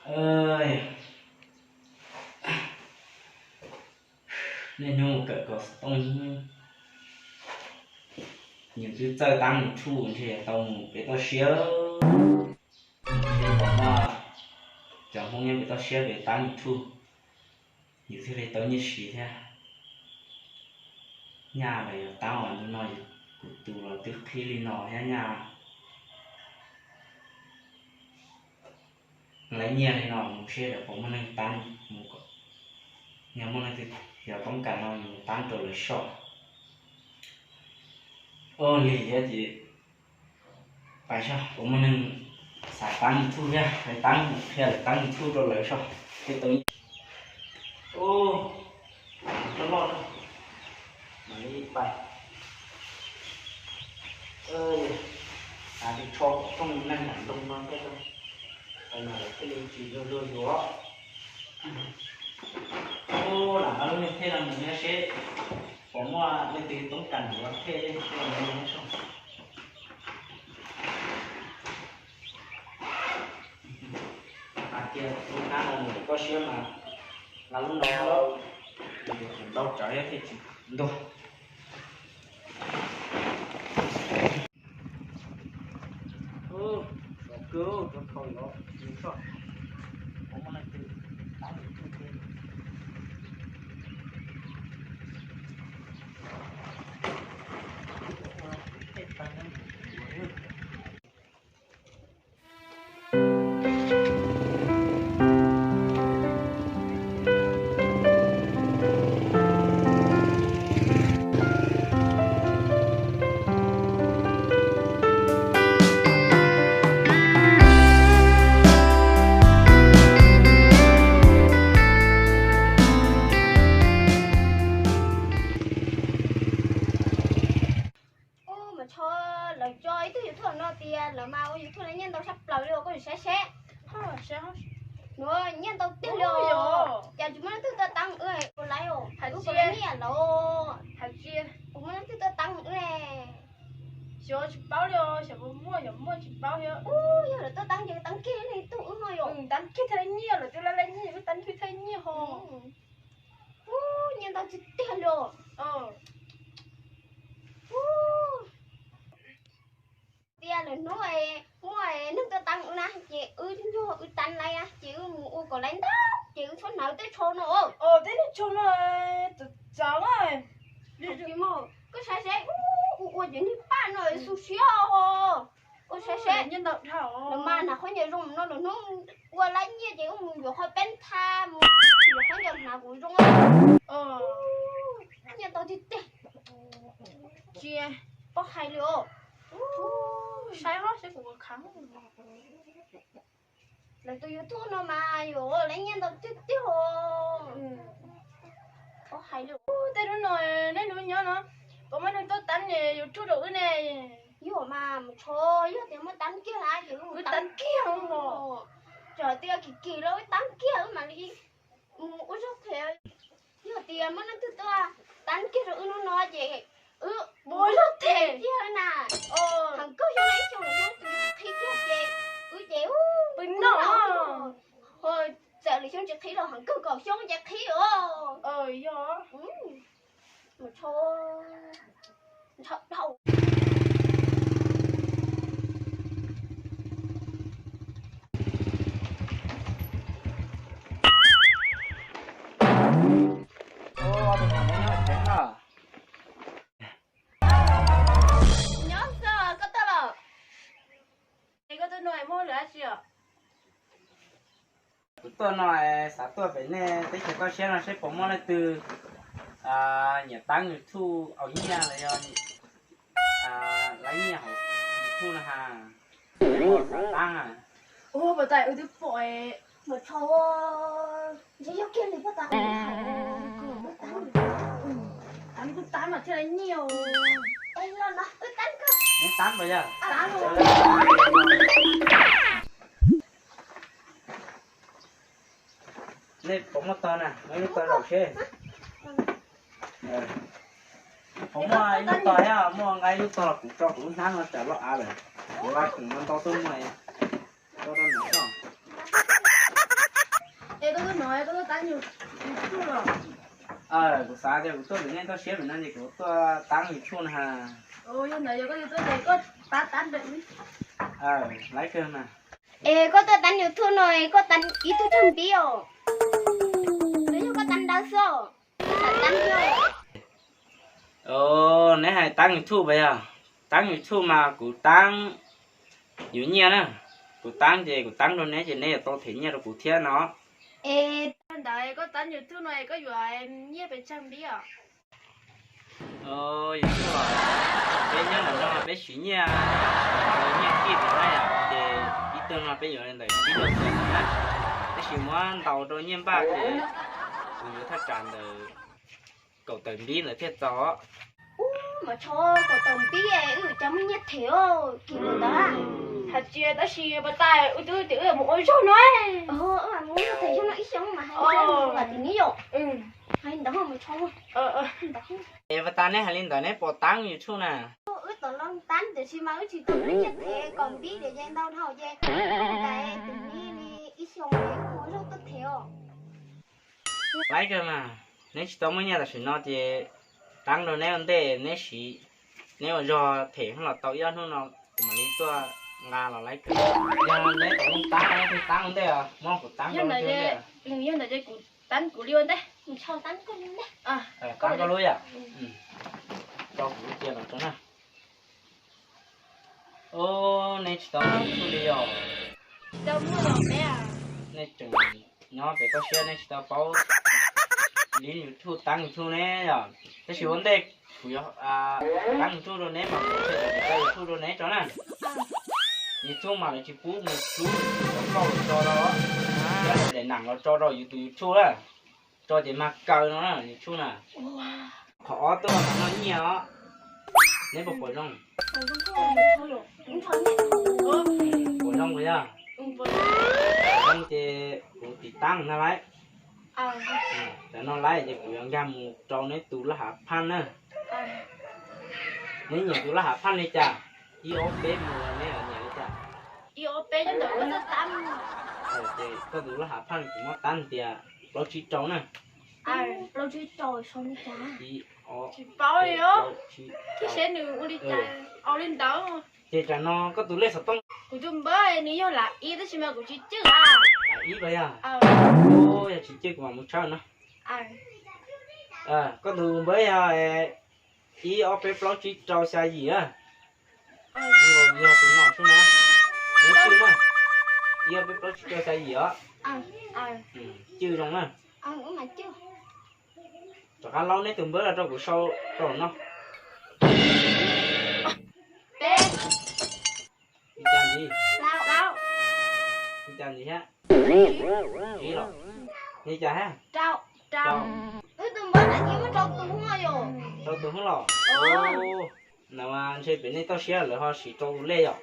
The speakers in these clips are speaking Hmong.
Niaj hnub kawm kaus xov tooj, nws twb txawj tab YouTube ntshe tau mus pem toj siab. Ntshe pom muaj cov Hmoob nyob pem toj siab pem tab YouTube, yus thiaj li tau nyiaj siv thiab. Nyaj los yog tab os, hnub no kuv tus los twb qhib li no thiab nyaj. Lawv nyiaj li no mus seb lawv puas muaj neeg tab mus kom, yog muaj leej twg yog toob kas no yus mus tab rau lawv soj. Ua li thiab ces pais soj puas muaj neeg xav tab YouTube thiab, lawv tab qhia lawv tab YouTube rau lawv soj thiaj tau nyiaj. Ub, loj loj, mam li pais. Xav tias tsho kom rooj neeg lam ntoo no thiab, pais no lawv thiaj li tsis luag luag yuav. Ub, lam nqa lub niag thej no mus nyob seb puas muaj leej twg toob kas yuav thej, thej no nyob soj. Hais tias lub hnab no mus koj siab mas nqa lub no, ntau tsawv thiaj tsis ntuag. Sov kawg, cov khau yuav mus soj. Ub, mas tsho, lawv tso ib tug YouTube no tias lawv mas ua YouTube lawv nyiaj ntau tshaj plaws li os, koj saib seb. Nyiaj ntau tiag li os. Cas tsis muaj leej twg tuaj tab wb, ua laiv os, wb puas laiv nyiaj lawm. Puas muaj leej twg tuaj tab wb ne? Xyov tsis paub li os, xyov puas muaj, xyov muaj tsis paub li. Ub, yog lawv tuaj tab ces tab kiag li tug wb no yom. Tab kiag thiaj li nyiaj, lawv twb laiv laiv nyiaj, wb tab kiag thiaj li nyiaj ho. Ub, nyiaj ntau tiag tiag li os. Tias lwm hnub muaj neeg tuaj tab wb na ces wb ntsuag wb tab laiv na ces wb mus ua kom laiv ntau ces wb tshuav hnav tej tsho no. Tej niag tsho no txawv. Koj saib seb, ua ua ces niag paj no xu siab ho. Koj saib seb, lawv mas hnav qhov nyiaj zoo no lwm hnub ua laiv nyiaj ces wb mus yuav qhov peb tha mus yuav qhov nyiaj hnav kuv zoo. Nyiaj ntau tiag tiag. Tsis paub hais li os. Saib ho seb kuv khav. Lawv tus YouTube no mas yuav laiv nyiaj ntau tiag tiag os. Paub hais li. Tej hnub no, nej hnub nyob no, puas muaj neeg tuaj tab YouTube rau wb ne? Yog mas, mus tsho, yog tias muaj tab kiag na ces wb tab kiag os. Txawm tias kim kim los wb tab kiag wb mam li mus ua zog them. Yog tias muaj leej twg tuaj tab kiag rau wb hnub no ces wb ua zog them kiag na. Heev kawg xyoo na, ib xyoo lwm xyoo tus qhib kiag ces wb ces pw noj. Ho txawm lwm xyoo tsis qhib los heev kawg kaum xyoo ces qhib os. Yog. Mus tsho, ntshaw dhau. Nyob xwb, koj tuaj los? Es koj tuaj no muaj hauj lwm dab tsi os? Kuv tuaj no xav tuaj pem nej teb chaws toj siab no seb puas muaj leej twg nyiam tab YouTube aus nyiaj los yog laiv nyiaj hauv YouTube no ha. Xav tab. Ua pas tas wb twb pom. Mas tsho, ntshe yog kiag li pas tas. Tab kuj tab mas thiaj li nyiaj. Los no wb tab kawg. Neb tab los yog? Nej puas muaj tog na, muab ib lub tog zaum seb. Puas muaj ib lub tog thiab, muaj nqa ib lub tog los kuv tso kuv lub hnab no tsam loj av lawm. Kuv nqa khoom no ntau tuaj muag. Tso rau nram toj. Kuv xav tias kuv tuaj ntawm nej toj siab pem no ces kuv tuaj tab YouTube na. Yog ntawd yog koj tuaj ces koj tab tab ntawm. Laiv kawg mas. Es koj tuaj tab YouTube no es koj tab ib tug tsag npib os? Los yog koj tab ntawv xwb? Koj xav tab xwb? Neb hais tab YouTube pas yog? Tab YouTube mas kuv tab yuav nyiaj na. Kuv tab ces kuv tab rau neb ces neb yuav tau them nyiaj rau kuv thiab no. Es ntawd koj tab YouTube no es koj yuav nyiaj pes tsawg npib os? YouTube, peb nyob ntawm no peb siv nyiaj, nyiaj kij tau na yom, ces ib tug no peb yuav ntawm tsib caug tawm na. Tab sis muab ntaus rau nyiaj npaj ces kuv yuav thaj tsam ntawm kaum tawm npib ntawd thiaj txaus. Ub, mas tsho kaum tawm npib wb cas muaj nyiaj them os, kim mus ntawd. Hais tias tab sis pas tas wb twb tias wb mus ua zog no. Mus ua zog them zog no ib xyoos mas hais tias neb yom. Hais li ntawd ho mus tsho. Es pas tas neb hais li ntawd neb puas tab YouTube na? Wb tau los tab tiam sis mas wb tsis tau muaj nyiaj them, kaum npib tiam ces ntau dhau ces tab tiam neb li ib xyoos es ua zog tuaj them os. Laiv kawg mas, neb tsis tau muaj nyiaj tam sim no ces tab rau neb ua ntej neb siv, neb ua zog them los tau ib ob hnub no kuv mam li tuaj nqa los laiv kawg. Yog neb tau tab, neb tab ua ntej os, muab kuv tab rau ua ntej. Yog ntawd ces kuv tab kuv li ua ntej. Tab koj lub yom. Tso kuv lub cia los tso na. Neb tsis tau YouTube li os. Nej tseem nyob pem toj siab nej tsis tau paub li YouTube tab YouTube ne yom. Tab sis ua ntej kuv yuav tab YouTube rau neb mas kuv thiaj li tau YouTube rau neb tso na. YouTube mas lawv tsis pub mus rub cov nkauj los tso rau, thiab daim nam los tso rau yus tus YouTube na. Tso ces mag kaw no na YouTube na. Qhov ob tuaj noj nyiaj os. Neb puas pom zoo? Puas zoo puas yog? Zoo ces kuv tiv tab ntag lauj. Tam no laiv ces kuv yuav nkag mus rau neb tus laj hav phaj na. Neb nyiam tus laj hav phaj li cas? Ib ob peb mus neb nyiam li cas? Ces koj tus laj hav phaj kuv muab tab tias plaub tsib rau na. Plaub tsib rau sau li cas? Tsis paub li os. Seb nws ua li cas, au li ntawd. Ces tam no koj tus lej xov tooj? Kuv tus npawb nws yog lav ib tab sis mas kuv tsis cwj a. Lav ib los yog? Yog tsis cwj kuv mam mus tshawb no. Koj tus npawb yog ib ob peb plaub tsib rau xya yim a. Yog tus no xwb na. Neb cwj na. Ib ob peb plaub tsib rau xya yim os. Cwj zoo na. Rov qab laub neb tus npawb los rau kuv sau rau no. Li cas ntxiv? Li cas ntxiv thiab? Ib los? Li cas thiab? Rau. Wb tus npawb na ces muaj rau tus hwb los? Ntawd mas ntshe pem nej toj siab lawv ho siv rau tus lej yom?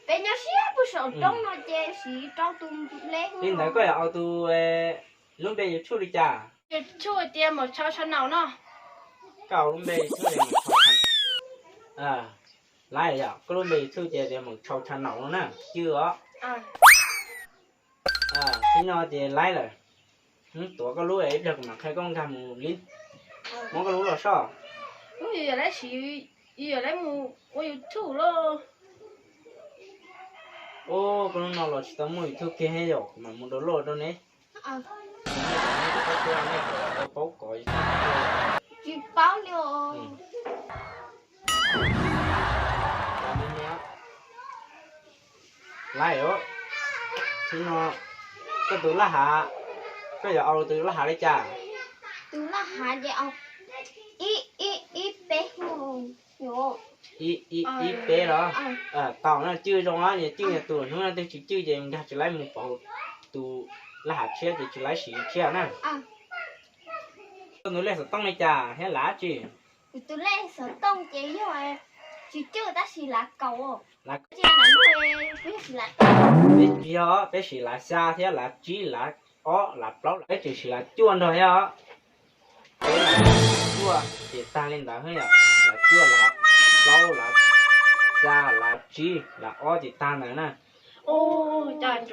Peb nyob siab puag saum roob no ces siv rau tus lej. Li ntawd koj yuav ua tus lub npe YouTube li cas? YouTube tias Maum Tshau Tshau Naum no. Koj lub npe YouTube tias Maum Tshau Tshau Naum. Laiv yom, koj lub npe YouTube ces tias Maum Tshau Tshau Naum no na, cwj os. Tib no ces laiv lawm. Tuav koj lub es ib pliag kuv mam qhia koj nkag mus li. Muab koj lub los soj. Yus yuav laiv mus ua YouTube lauj. Ub, koj lub no los tsis tau muaj YouTube kiag yom, kuv mam mus download rau neb. Tsis paub li os. Laiv, tib no koj tus laj hav, koj yuav ua tus laj hav li cas? Tus laj hav ces ib, ib, ib peb. Ib, ib peb los? Tau na, cwj zoo na, cwj yog tus hnub no twg tsis cwj ces nkag tsis laib mus pauv tus laj hav tshiab ces tsis laib siv tshiab na. Koj tus lej xov tooj li cas thiab lav tsi? Kuv tus lej xov tooj ces yog tsis cwj tab sis lav kaum. Lav kaum. Peb tsis yog, peb siv lav xya thiab lav tsib, lav ob, lav plaub, peb tseem siv lav cuaj nrog thiab os. Peb lav cuaj ces tag li ntawd xwb yom, lav cuaj, lav plaub, lav xya, lav tsib, lav ob ces tag ntawd na. Thiab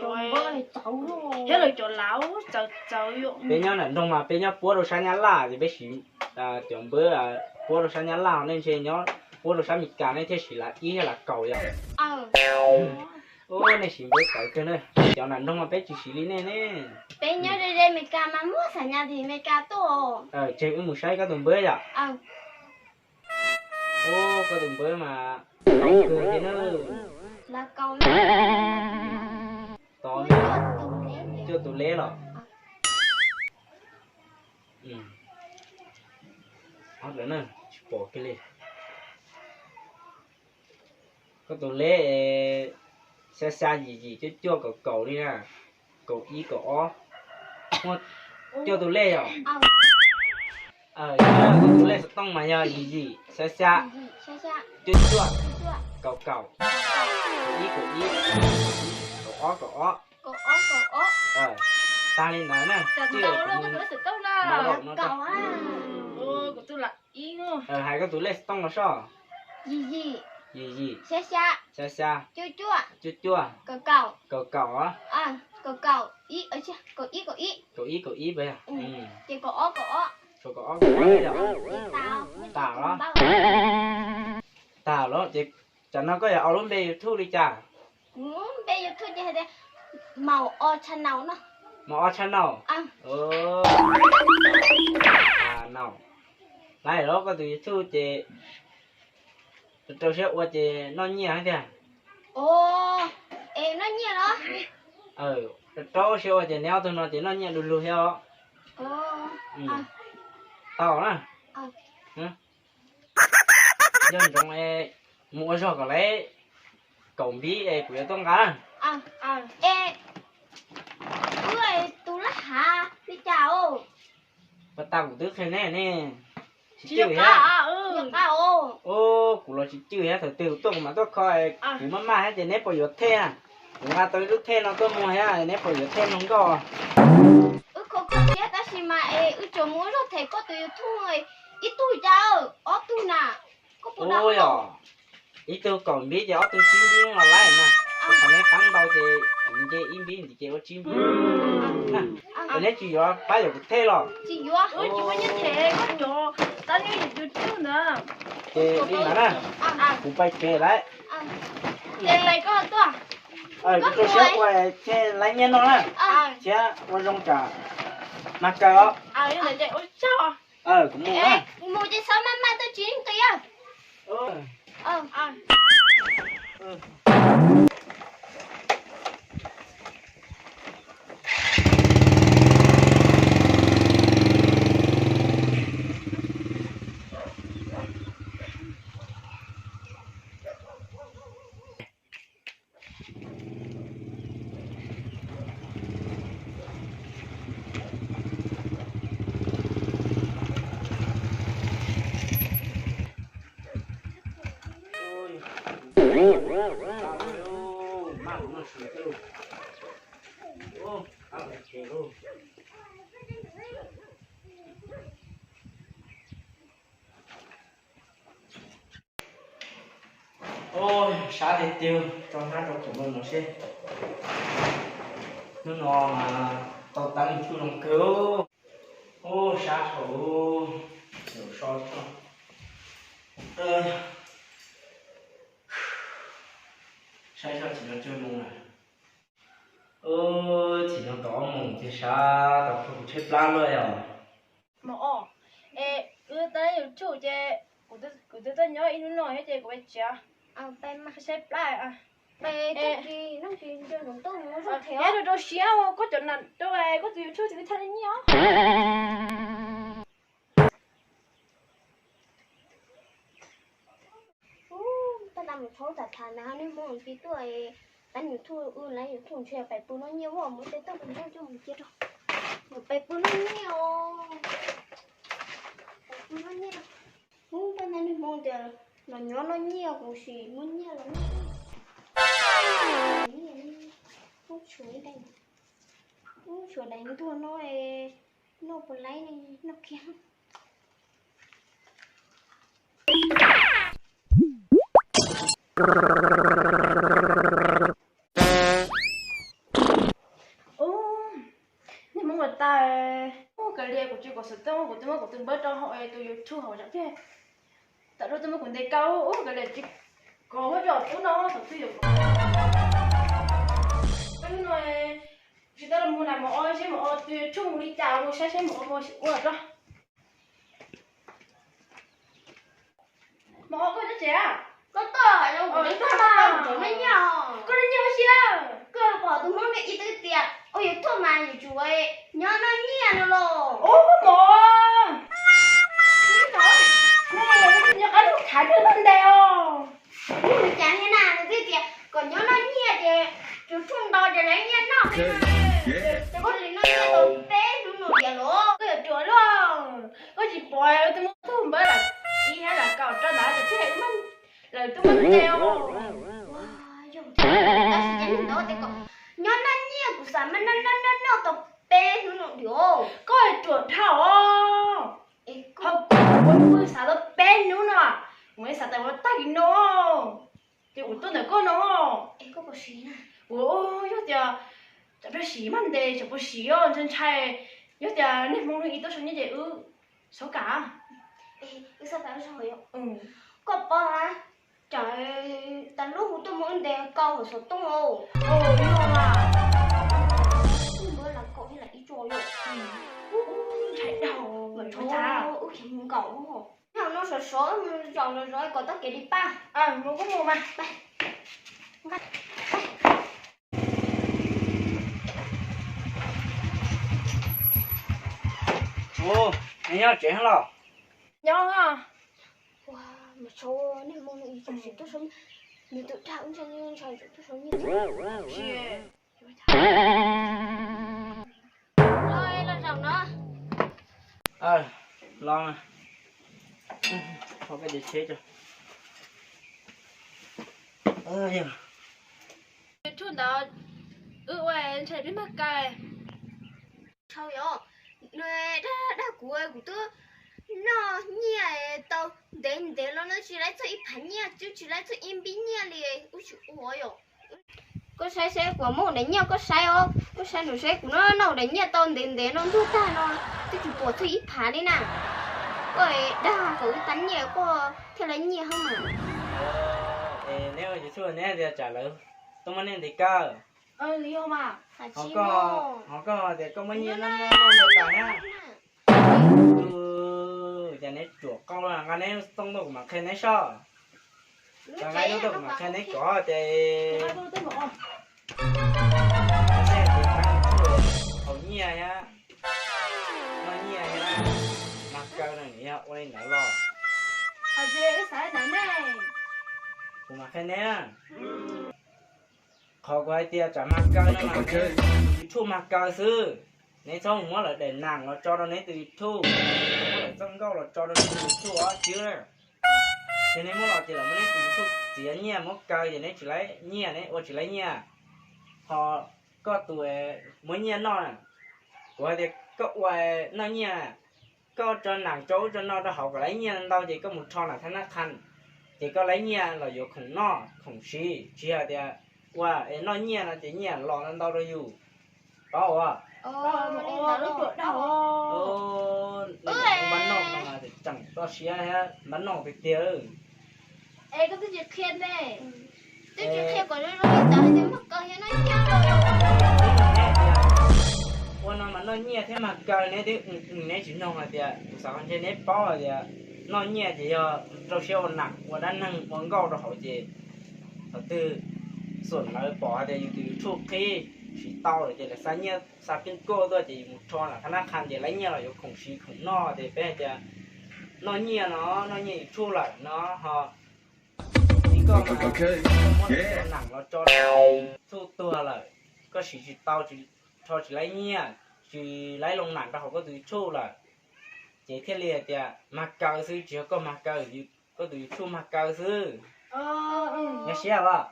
lawv cov laus txawv txawv. Peb nyob nram nroog mas peb nyob puab rau sab Nyab Laj ces peb siv cov npawb puab rau sab Nyab Laj, nej ntshe nyob puab rau sab Meskas nej thiaj siv lav ib thiab lav kaum yom. Ub, nej siv npawb txawv kawg na. Cov nram nroog mas peb tsis siv li nej ne. Peb nyob ze Meskas mas muab xam nyas tim Meskas tuaj. Tseg wb mus saib koj tus npawb yom. Ub, koj tus npawb mas tau kawg thiab na. Tau cuaj tus leb los? Ob lawm na, tsis pom kiag li. Koj tus leb xya xya, yim yim, cuaj cuaj, kaum kaum li na, kaum ib, kaum ob. Muaj cuaj tus lej yom? Koj tus lej xov tooj mas yog yim yim, xya xya, cuaj cuaj, kaum kaum, kaum ib, kaum ib, kaum ob, kaum ob. Tag li ntawd na. Hais koj tus lej xov tooj los sob. Yim yim, xya xya, cuaj cuaj, kaum kaum, kaum kaum, kaum ib, kaum ib, kaum ib, kaum ob, kaum ob. Tas los? Tas los ces tsam no koj yuav ua lub npe YouTube li cas? Kuv npe YouTube ces hais tias Maum O Channel no. Maum O Channel. Channel. Lawm los koj tus YouTube ces rau rau siab ua ces noj nyiaj thiab tiag. Es noj nyiaj los? Rau rau siab ua ces neb ob tug no ces noj nyiaj du lug thiab os. Tau na. Nco ntsoov es mus ua zog kom lawv kaum npib es kuv yuav tuaj nqa. Wb tus lab hav li cas os? Pas tas kuv twb qhia neb ne. Tsis cwj thiab. Kuv los tsis cwj thiab, thaum twg kuv tuaj kuv mam tuaj kho, kuv maj maj thiab ces neb puas yuav thej? Kuv nqa tau ib lub thej no tuaj muag thiab neb puas yuav thej mloog nkauj? Wb kho kho thiab tab sis mas es wb tsuas mus ua zog them koj tus YouTube ib tug cas ob tug na. Ub yog, ib tug kaum npib ces ob tug tsib npib los laib na. Qhov neb qab ntau ces nce ib npib nti ces ua tsib npib. Neb tsis yuav pab yuav kuv thej los? Tsis yuav. Ces li ntawd na, kuv pais tsev lawm. Kuv rau siab ua thiaj laib nyiaj noj na, thiab ua zoo tsam mag kawg os. Kuv mus na. Mus ces txhob maj maj tuaj tsis nqis. Ub, sab tiag tiag, tso hnab rau kuv mloog no seb. Hnub no mas tau tab YouTube zoo kawg. Ub, sab dhau, so so. Saib seb tsim no tsawg moos lawm. Ub, tsim no tau ob moos tiag sab, tau kho kuv tshaib plab luaj yom. Mos os, es wb tab YouTube ces kuv twb tuaj nyob ib hnub no thiab ces kuv pais tsev, tshaib plab. Rau rau siab koj cov nam rau koj tus YouTube ces wb txhaj li nyiaj os. Ub, tab tab mus thaub tham tham na, nej Hmoob tsis tuaj, tab YouTube, wb lawv YouTube ntshe pais pw noj nyiaj, mus tej toj mus coj mus cia rau, mus pais pw noj nyiaj os, pais pw noj nyiaj. Ub, tab tab nej Hmoob tias los nyob noj nyiaj, kuv sim muaj nyiaj los noj. Ub, tshuav ib daim, ub, tshuav daim ntuag no, noj puas laib ne, noj kiag. Tag, ub, kav liam, kuv tsis kom xov tooj, kuv twb muab kuv tus npawb rau hauv tus YouTube hauv zam tiag. Tam rau twb muab kuv ntes kaw, ub, kav liam, tsis kom muab rau tub no thaum twg yuav. Hnub no tsis tau los mus na, mus o seb mus o tus YouTube mus li cas, mus saib seb mus o mus ua rau. Mus o koj nyob tsev a? Koj tuaj, koj tuaj, koj nyob nyiaj, koj nyob nyiaj ua si a? Koj pom tus Hmoob ib tug tias ua YouTube mas yuav tsum nyob noj nyiaj no los. Ub, mus o. Nyob qab lub khav twg noj ntes os. Ub, nws cas thiab na, nws twb tias kom nyob noj nyiaj ces tus tshuaj ntau ces lawv nyiaj noj. Ces koj li noj nyiaj tau peb hnub no tias los koj yuav ruam luaj. Koj tsis pom tus muab tus npawb lawm, ib hab lawv kaum rau ntawd ces twb hais ub, lawv twb muab ntes os. Tab sis ces hnub ntawd tias kom nyob noj nyiaj, kuv xav mas noj noj noj noj tau peb hnub no diam. Koj ruam dhau os. Hauv kuv ua pw xav tau peb hnub no, kuv xav tas ua tag kis no, ces kuv tuaj ntawm koj no. Kuv yog tias tsam peb siv mas ntes tsam puas siv os, ntshai ntshai. Yog tias niaj hmo ib tuaj sau nyiaj ces wb xauj kam. Koj pom, tsam tas lub hu tuaj muab wb ntes kaw hauv xov tooj. Tus npawb las kaum thiab las ib tso yom. Ntshai dhau, wb khiav mus nkaum. Nyob no sov sov, zaum no zov kom tau kev li pab. Mus kuj mus mas. Ua, nyob tsev los? Nyob. Ua, mas tsau, niaj hmo no ib tsoom tsis tuaj saib, nws tus dag ub ntshe ntshe tsis tuaj saib nyiaj. Los zaum no. Los, thov koj cev tsheb tso. YouTube ntawd wb ua ntshai peb mag kaw. Thaum yog dag dag kuv, kuv twb noj nyiaj tau ntev ntev los no tsis laib txog ib phav nyiaj, twb tsis laib txog ib npib nyiaj li, wb tsis ua yom. Koj saib seb kuv muaj daim nyiaj koj saib os, koj saib nws seb kuv noj noj daim nyiaj tau ntev ntev no ntuag tag no twb tsis pom txog ib phav li na. Koj dag kom wb tau nyiaj koj thiaj laib nyiaj hab mas. Neb ua YouTube neb hais tias tsam lawv tuaj muab nej ntes kaw. Ho koj tias koj muaj nyiaj noj noj noj tas na. Cas neb ruam qau, nqa neb xov tooj tuaj kuv mam qhia neb soj. Nqa neb xov tooj tuaj kuv mam qhia neb kov ces. Haus nyiaj thiab, noj nyiaj thiab, mag kaw no yog ua li ntawd los? Kuv mam qhia neb. Qhov kuv hais tias tsam mag kaw no mas YouTube mag kaw xwb. Neb txhob mus muab lawv daim nam los tso rau neb tus YouTube, muab lawv txoj nkauj los tso rau neb tus YouTube os xwb na. Ces neb muab los ces lawv muab neb tus YouTube txiav nyiaj muab kaw ces neb tsis laib nyiaj, neb ua tsis laib nyiaj. Ho koj tus muab nyiaj noj na, kuv hais tias koj ua noj nyiaj, koj tso nam tso ub tso no rau hauv kom laib nyiaj ntau ces koj mus rho nam thab nab qha, ces koj laib nyiaj los yuav khoom noj khoom siv, tsis yog tias ua es noj nyiaj no ces nyiaj los ntau ntau rau yus. Paub ua? Npab noj no mas tseem toj siab thiab, npab noj tiag tiag. Es koj twb tsis qhia ne, twb tsis qhia kom zoo zoo li ntawd hais tias mag kaw thiab noj nyiaj. Ua no mas noj nyiaj thiab mag kaw, neb twb, neb tsis mloog hais tias, kuv xav ntshe neb paub hais tias noj nyiaj ces yog rau siab ua nam ua dab neeg ua nkauj rau hauv ces thaum twg xuam lawv pom hais tias yus tus YouTube qhib siv tau lawm ces lawv xa nyiaj xa pij koj tuaj ces yus mus rho nam thab nab qha ces laib nyiaj los yuav khoom siv khoom noj ces peb hais tias noj nyiaj no, noj nyiaj YouTube lawm no ho. Ib koj mas koj muab nam los tso YouTube tuag lawm, koj siv tsis tau, rho tsis laib nyiaj, tsis laib loo nam rau hauv koj tus YouTube lawm, ces thiaj li hais tias mag kaw xwb, tsis yog koj mag kaw, koj tus YouTube mag kaw xwb. Nkag siab os.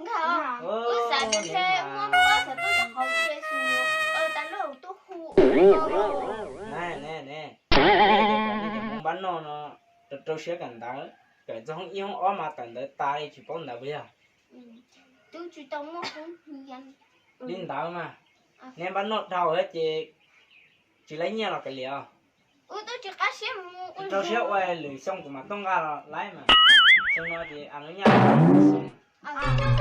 Npab noj no rau rau siab kawm ntawv, kawm txog hoob ib hoob ob mas tawm ntawv tas li tsis paub ntawv puas yog? Li ntawd mas, neb npab noj dhau thiab ces Tsis laib nyiaj los kav liam. Tsis rau siab ua, lwm xyoo kuv mam tuaj nqa los laib mas. Xyoo no ces a lub nyiaj xyoo.